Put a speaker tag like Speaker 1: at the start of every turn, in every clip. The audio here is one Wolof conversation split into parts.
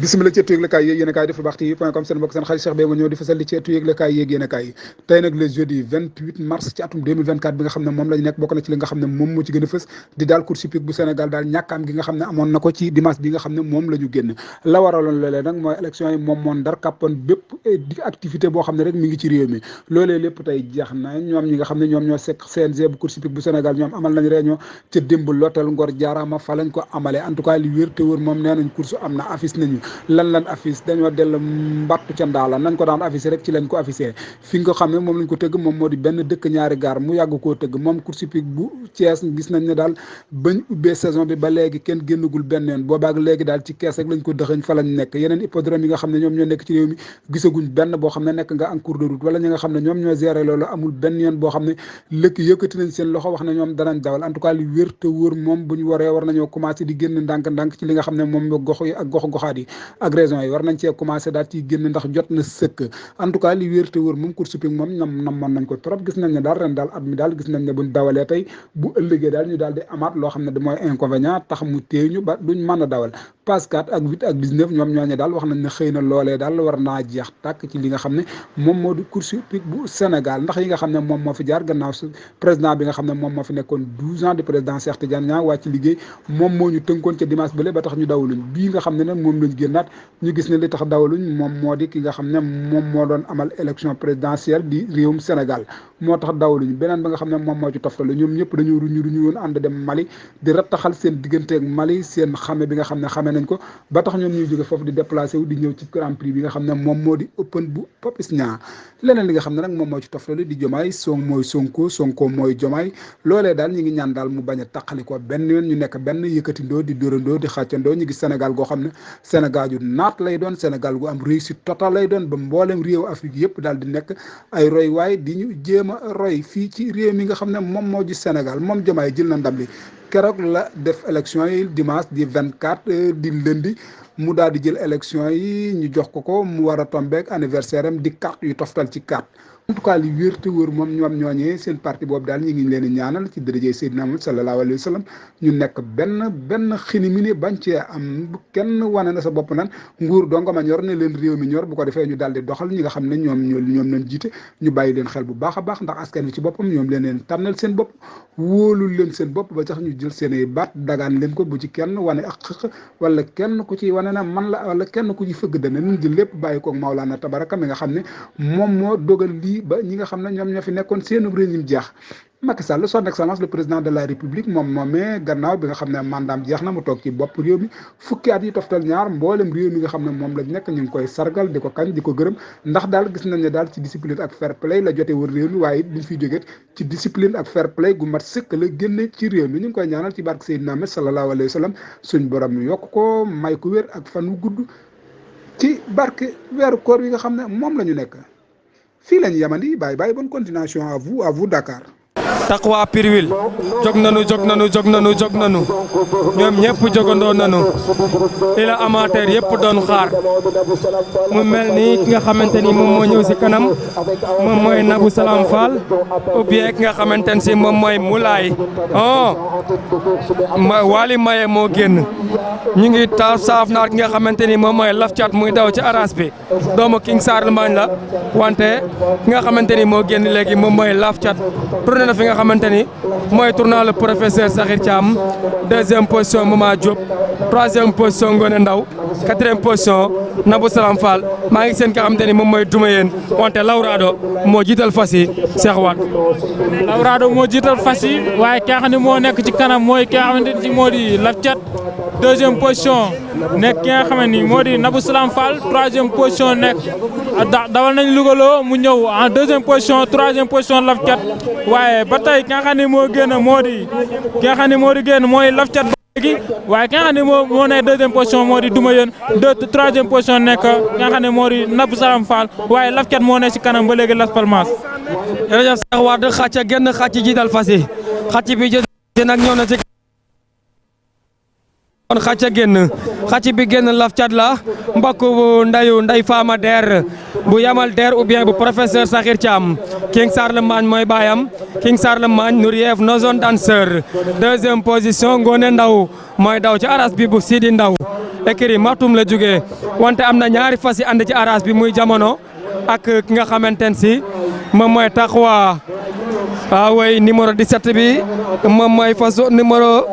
Speaker 1: bismillah ci ëttu yëglekaay yéeg yéen a kaay def lu baax TV.com seen mbokk seen xarit Cheikh Beye ma ñëw di fasal li ci ëttu yëglekaay yéeg yéen a kaay tey nag le jeudi 28 mars ci atum 2024 bi nga xam ne moom lañ nekk bokk na ci li nga xam ne moom moo ci gën a fës di daal Cour suprême bu Sénégal daal ñàkkaam gi nga xam ne amoon na ko ci dimanche bi nga xam ne moom la ñu génn la waraloon loolee nag mooy élection yi moom moo ndar kàppoon bépp activité boo xam ne rek mi ngi ci réew mi loolee lépp tey jeex na ñoom ñi nga xam ne ñoom ñoo sekk CNG bu Cour suprême bu Sénégal ñoom amal nañ réunion ca démb l'hôtel Ngor Jaaraama fa lañ ko amalee en tout cas li wér te wër moom nee nañ course am na affiche nañu lan affiche dañoo dell mbattu ca ndaala nañ ko daan affiché rek ci leen ko affiché fi nga xam ne moom lañ ko tëgg moom moo di benn dëkk ñaari gaar mu yàgg koo tëgg moom Cour suprême bu Thiès gis nañ ne daal bañ ubbee saison bi ba léegi kenn génnagul benn yoon boobaak léegi daal ci kees rek lañ ko dëxëñ fa lañ nekk yeneen hippodrome yi nga xam ne ñoom ñoo nekk ci réew mi gisaguñ benn boo xam ne nekk nga en cours de route wala ñi nga xam ne ñoom ñoo géré loolu amul benn yoon boo xam ne lëkk yëkkati nañ seen loxo wax ne ñoom danañ dawal en tout cas li wér te wóor moom bu ñu waree war nañoo commencé di génn ndànk-ndànk ci li nga xam ne moom gox yi ak gox-goxaat yi ak région yi war nañ cee commencé daal ci génn ndax jot na sëkk en tout cas li wér te wóor moom Cour suprême moom ñoom namoon nañ ko trop gis nañ ne daal ren daal at mi daal gis nañ ne buñ dawalee tey bu ëllëgee daal ñu daal di amaat loo xam ne da mooy inconvénient tax mu téye ñu ba duñ mën a dawal passe 4 ak 8 ak 19 ñoom ñooñu daal wax nañ ne xëy na loolee daal war naa jeex tàkk ci li nga xam ne moom moo di Cour suprême bu Sénégal ndax yi nga xam ne moom moo fi jaar gannaaw président bi nga xam ne moom moo fi nekkoon 12 ans di président Cheikh Tidiane Niang wàcc liggéey moom moo ñu tënkoon ca dimanche bële ba tax ñu dawaluñ bii nga xam ne nag moom lañ génnaat ñu gis ne li tax dawaluñ moom moo di ki nga xam ne moom moo doon amal élection présidentielle di réewum Sénégal moo tax dawaluñ beneen ba nga xam ne moom moo ci toftalu ñoom ñëpp dañoo ruñu woon ànd dem Mali di rattaxal seen diggante ak Mali seen xame bi nga xam ne xame nañ ko ba tax ñoom ñuy jóge foofu di déplacé wu di ñëw ci Grand Prix bi nga xam ne moom moo di Open bu Papis Niang leneen li nga xam ne nag moom moo ci toftalu di Jomaay mooy Sonko mooy Jomaay loolee daal ñi ngi ñaan daal mu bañ a taqali ko benn yoon ñu nekk benn yëkkatindoo di dóorandoo di xàccandoo ñu gis Sénégal goo xam ne Sénégal yu naat lay doon Sénégal gu am réussite totale lay doon ba mboolem réew Afrique yëpp daal di nekk ay roy waaye di ñu jéem a roy fii ci réew mi nga xam ne moom moo di Sénégal moom Jomaay jël na ndam li keroog la def élection yi dimanche di 24 di lundi mu daal di jël élection yi ñu jox ko mu war a tombeek anniversaire am di carte yu toftal ci carte en tout cas li wér te wóor moom ñoom ñooñee seen parti boobu daal ñu ngi leen di ñaanal ci dërëjee Seydina Muhammad sallallahu alayhi wa sallam ñu nekk benn xini mi ni bañ cee am bu kenn wane na sa bopp nan nguur donga ma ñor ne leen réew mi ñor bu ko defee ñu daal di doxal ñi nga xam ne ñoom lañ jiite ñu bàyyi leen xel bu baax a baax ndax askan wi ci boppam ñoom leen tànnal seen bopp wóolul leen seen bopp ba tax ñu jël seen i baat dagaan leen ko bu ci kenn wane ak xëq wala kenn ku ci wane na man la wala kenn ku ci fëgg dana ñu jël lépp bàyyi koog Maolana Tabaraka mi nga xam ne moom moo dogal lii ba ñi nga xam ne ñoom ñoo fi nekkoon seenu régime jeex Macky Sall son excellence le président de la république moom moomee gannaaw bi nga xam ne mandaam jeex na mu toog ci bopp réew mi fukki at yi toftal ñaar mboolem réew mi nga xam ne moom lañ nekk ñu ngi koy sargal di ko kañ di ko gërëm ndax daal gis nañ ne daal ci discipline ak fair play la jote wër réew mi waaye it buñ fiy jógee ci discipline ak fair play gu mat sëkk la génne ci réew mi ñu ngi koy ñaanal ci barke Seydina Muhammad sallallahu alayhi wa sallam suñ borom yokk ko may ko wér ak fan wu gudd ci barke weeru koor yi nga xam ne moom la ñu nekk fii lañ yamandi bàyyi bonne continuation à vous Dakar.
Speaker 2: Taqwa Pirwil jóg nanu ñoom ñëpp jógandoo nanu li la amateur yëpp doon xaar mu mel ni ki nga xamante ni moom moo ñëw si kanam moom mooy Nabou Salam Fall ou bien ki nga xamante ni si moom mooy Moulay Wali Maye moo génn ñu ngi saaf naat ki nga xamante ni moom mooy Laf Cat muy daw ci aras bi doomu King Sarlemagne la wante ki nga xamante ni moo génn léegi moom mooy Laf Cat tourné na fi nga xamante ni mooy tournant le professeur Sakhir Thiam deuxième position Mama Diop troisième position Ngone Ndaw quatrième position Nabou Salam Fall maa ngi seen nga xamante ni moom mooy Dumayeen wante Lawrado moo jiital fas yi Cheikh Wade.
Speaker 3: Lawrado moo jiital fas yi waaye ki nga xam ne moo nekk ci kanam mooy ki nga xamante ni moo di Laf Cat deuxième position nekk ki nga xamante ni moo di Nabou Salam Fall troisième position nekk dawal nañ Lougaloo mu ñëw en deuxième position troisième position Laf Cat waaye ba tey ki nga xam ne moo génn moo di ki nga xam ne moo di génn mooy Laf Cat léegi waaye ki nga xam ne moo nekk deuxième position moo di Dumayeen troisième position nekk ki nga xam ne moo di Nabou Salam Fall waaye Laf Cat moo nekk ci kanam ba léegi Las Palmas.
Speaker 2: jërëjëf Cheikh Wade xàcc genn xàcc jiital fas yi xàcc bi jë nag ñëw na ci kon xacca génn xacc bi génn laf cat la mbokk nday Fama Der bu Yamal Der ou bien bu professeur Sakhir Thiam King Charlemagne mooy baayam King Charlemagne Nouriev no zone danseur deuxième position Ngone Ndaw mooy daw ci aras bi bu Sidi Ndaw écurie Matum la jógee wante am na ñaari fas yi ànd ci aras bi muy jamono ak ki nga xamante ne si moom mooy Taxwa way numéro 17 bi moom mooy façon numéro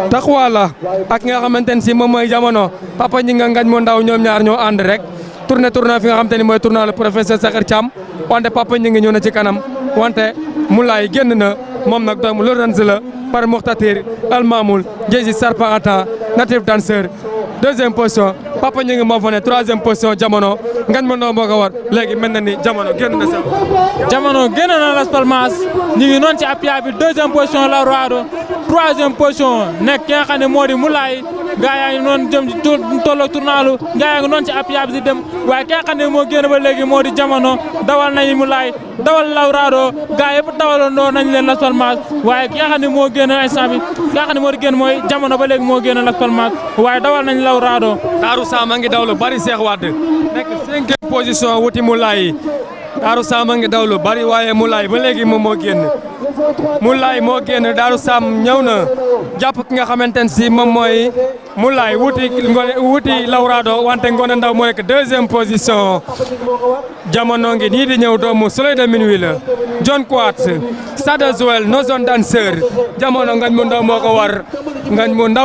Speaker 2: Taxwa la ak nga xamante ne si moom mooy jamono Papa ñi nga ngañ mu ndaw ñoom ñaar ñoo ànd rek tourné fi nga xamante ni mooy tournoi le professeur Sakhir Thiam wante Papa ñi ngi ñëw na ci kanam wante Moulay génn na moom nag doomu Lorenz la par Mokhtatir Al Mamoul Jési Sarpanta natif danseur deuxième position Papa ñi ngi moo fa ne troisième position jamono ngañ mu ndaw moo ko war léegi mel na ni jamono génn na sax
Speaker 3: jamono génn na Las Palmas ñu ngi noonu ci appia bi deuxième position la Roado troisième position nekk ki nga xam ne moo di Moulay gaa yaa ngi noonu jëm ci tolloog tournalu gaa yaa ngi noonu ci appia bi di dem waaye ki nga xam ne moo génn ba léegi moo di jamono dawal nañu Moulay dawal la Roado gaa yëpp dawalandoo nañ leen Las Palmas waaye ki nga xam ne moo génn instant bi ki nga xam ne moo di génn mooy jamono ba léegi moo génn Las Palmas waaye dawal nañ la Roado
Speaker 2: Daaru Sama ngi daw lu bari Cheikh Wade nekk cinquième position wuti Moulay Daaru Sama ngi daw lu bari waaye Moulay ba léegi moom moo génn Moulay moo génn Daaru Sam ñëw na jàpp ki nga xamante ne si moom mooy Moulay wuti Lawrado wante Ngone Ndaw moo nekk deuxième position jamono ngi nii di ñëw doomu Soleil de Minuit la John Quartz Stade Joel no zone danseur jamono ngañ mu ndaw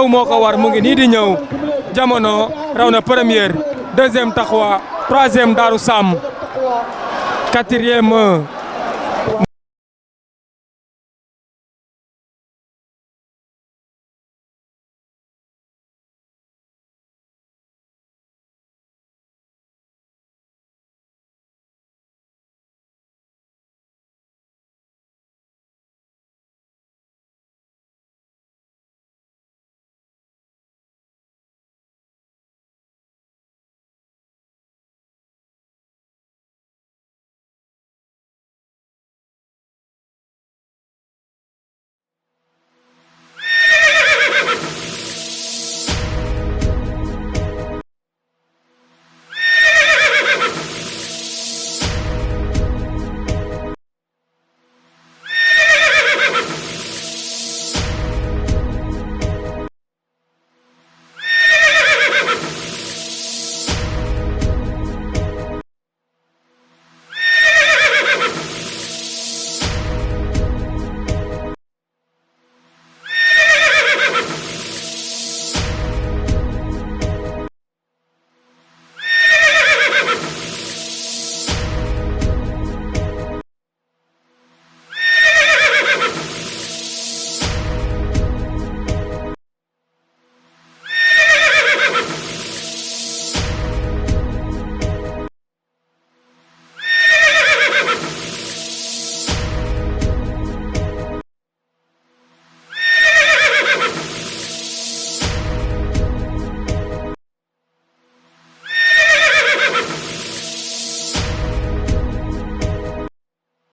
Speaker 2: moo ko war mu ngi nii di ñëw jamono raw na première deuxième Taxwa troisième Daaru Sam quatrième